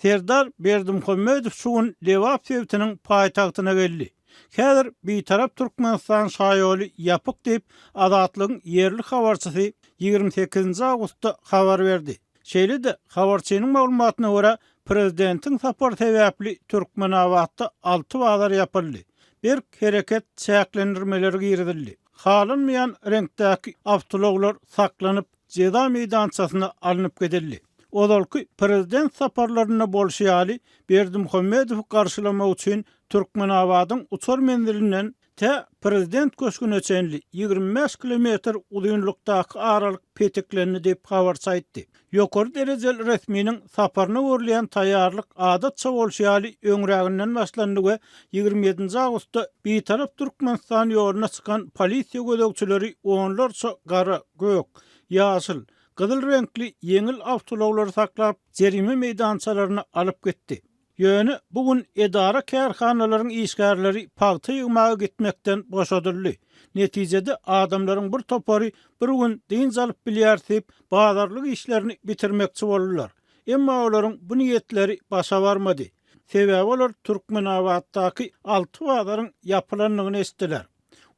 Serdar Berdimuhamedow şu gün Lebap sebitiniň paýtagtyna geldi. Häzir Bitarap Türkmenistan şaýoly ýapyk diýip, Azatlygyň ýerli habarçysy 28-nji awgustda habar berdi. Şeýle-de, habarçynyň maglumatyna görä, prezidentiň sapary sebäpli Türkmenabatda alty bazar ýapyldy. Berk hereket çäklendirmeleri girizildi. Halanmaýan reňkdäki awtoulaglar saklanyp, jeza meýdançasyna alnyp gidildi. Ozalky prezident saparlarynda bolşy ýaly, Berdimuhamedowy garşylamak üçin Türkmenabadyň uçar menzilinden Tä Prezident köşgüne çenli 25 kilometr uzynlykdaky aralyk petiklendi diýip, habarçy aýtdy. Ýokary derejeli resminiň saparyna görülýän taýýarlyk adatça bolşy ýaly öňräginden başlandy we 27-nji awgustda Bitarap Türkmenistan ýoluna çykan polisiýa gözegçileri onlarça gara, gök, ýaşyl, gyzyl reňkli ýeňil awtoulaglary saklap, jerime meýdançalaryna alyp gitdi. Ýöne bu gün edara-kärhanalaryň işgärleri pagta ýygmaga gitmekden boşadyldy. Netijede adamlaryň bir topary bir gün dynç alyp bilýäris diýip, bazarlyk işlerini bitirmekçi boldular. Emma olaryň bu niýetleri başa barmady. Sebäbi olar Türkmenabatdaky alty bazaryň ýapylandygyny eşitdiler.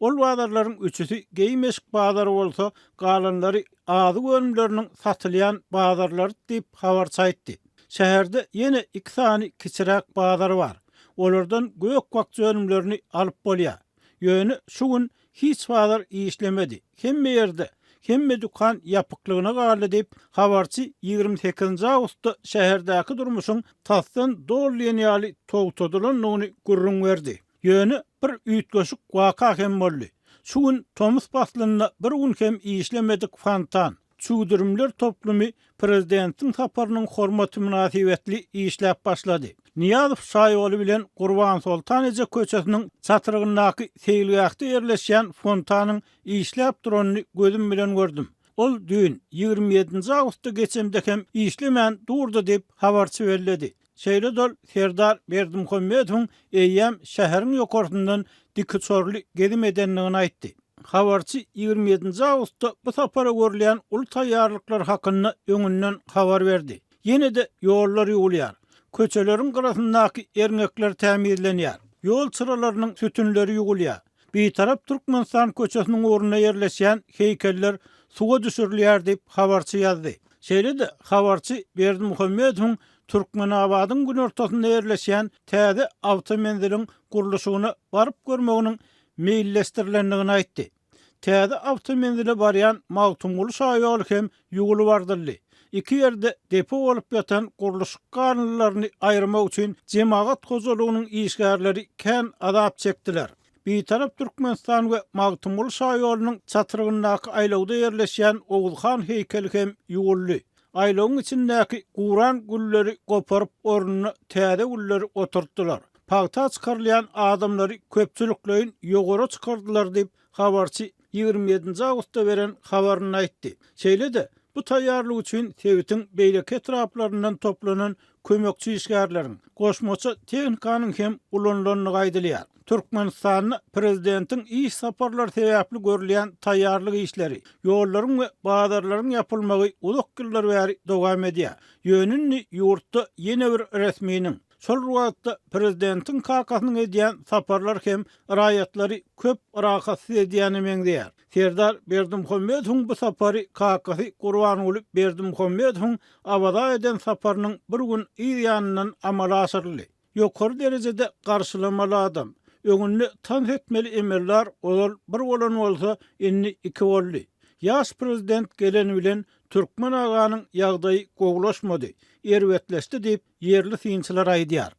Ol bazarlaryň üçüsi geýim-eşik bazary bolsa, galanlary azyk önümleriniň satylýan bazarlary diýip, habarçy aýtdy. Şäherde ýene iki sany kiçiräk bazar bar. Olardan gök-bakja önümlerini alyp bolýar. Ýöne şu gün hiç bazar işlemedi. Hemme ýerde, hemme dükan ýapyklygyna galdy diýip, habarçy 28-nji awgustda şäherdäki durmuşyň tasdan doly diýen ýaly togtadylandygyny gürrüň berdi. Ýöne bir üýtgeşik waka hem boldy. Şu gün tomus paslynda bir gün hem işlemedik fontan, çüwdürimler toplumy prezidentiň saparynyň hormaty mynasybetli işläp başlady. Nyýazow şaýoly bilen Gurbansoltan eje köçesiniň çatrygyndaky seýilgähde ýerleşýän fontanyň işläp duranyny gözüm bilen gördüm. Ol düýn, 27-nji awgustda geçemde hem işlemän durdy diýip, habarçy belledi. Şeýle-de ol Serdar Berdimuhamedowyň eýýäm şäheriň ýokarsyndan dikuçarly gezim edendigini aýtdy. Habarçy 27-nji awgustda bu sapara görülýän uly taýýarlyklar hakynda öňünden habar berdi. Ýene-de ýollar ýuwulýar. Köçeleriň gyrasyndaky erňekler tämizlenýär. Ýol çyralarynyň sütünleri ýuwulýar. Bitarap Türkmenistan köçesiniň ugrunda ýerleşýän heýkeller suwa düşürilýär diýip, habarçy ýazdy. Şeýle-de, habarçy Berdimuhamedowyň Türkmenabadyň günortasynda ýerleşýän täze awtomenziliň gurluşygyna baryp görmeginiň meýilleşdirilendigini aýtdy. Täze awtomenzile barýan Magtymguly şaýoly hem ýuwulyp ardyldy. Iki ýerde depo bolup ýatan gurluşyk galyndylaryny aýyrmak üçin jemagat hojalygynyň işgärleri kän azap çekdiler. Bitarap Türkmenistan we Magtymguly şaýolunyň çatrygyndaky aýlawda ýerleşýän Oguzhan heýkeli hem ýuwuldy. Aýlawyň içindäki guran gülleri goparyp ornuna täze gülleri oturtdylar. Pagta çykarylýan adamlary köpçülikleýin ýogara çykardylar diýip, habarçy 27-nji awgustda beren habarynda aýtdy. Şeýle-de, bu taýýarlyk üçin sebitiň beýleki etraplaryndan toplanan kömekçi işgärleriň, goşmaça tehnikanyň hem ulanylandygy aýdylýar. Türkmenistanda prezidentiň iş saparlary sebäpli görülýän taýýarlyk işleri, ýollaryň we bazarlaryň ýapylmagy uzak ýyllar bäri dowam edýär. Ýöne indi ýurtda ýene bir resminiň, şol bir wagtda prezidentiň kakasynyň edýän saparlary hem raýatlary köp rahatsyz edýäne meňzeýär. Serdar Berdimuhamedowyň bu sapary kakasy Gurbanguly Berdimuhamedowyň Awaza eden saparynyň bir gün yz ýanyndan amala aşyryldy. Ýokary derejede garşylamaly adam. Öňünde tans etmeli emeldar ozal bir bolan bolsa, indi iki boldy. Ýaş prezident geleni bilen Türkmen aganyň ýagdaýy gowulaşmady, erbetleşdi diýip, ýerli synçylar aýdýar.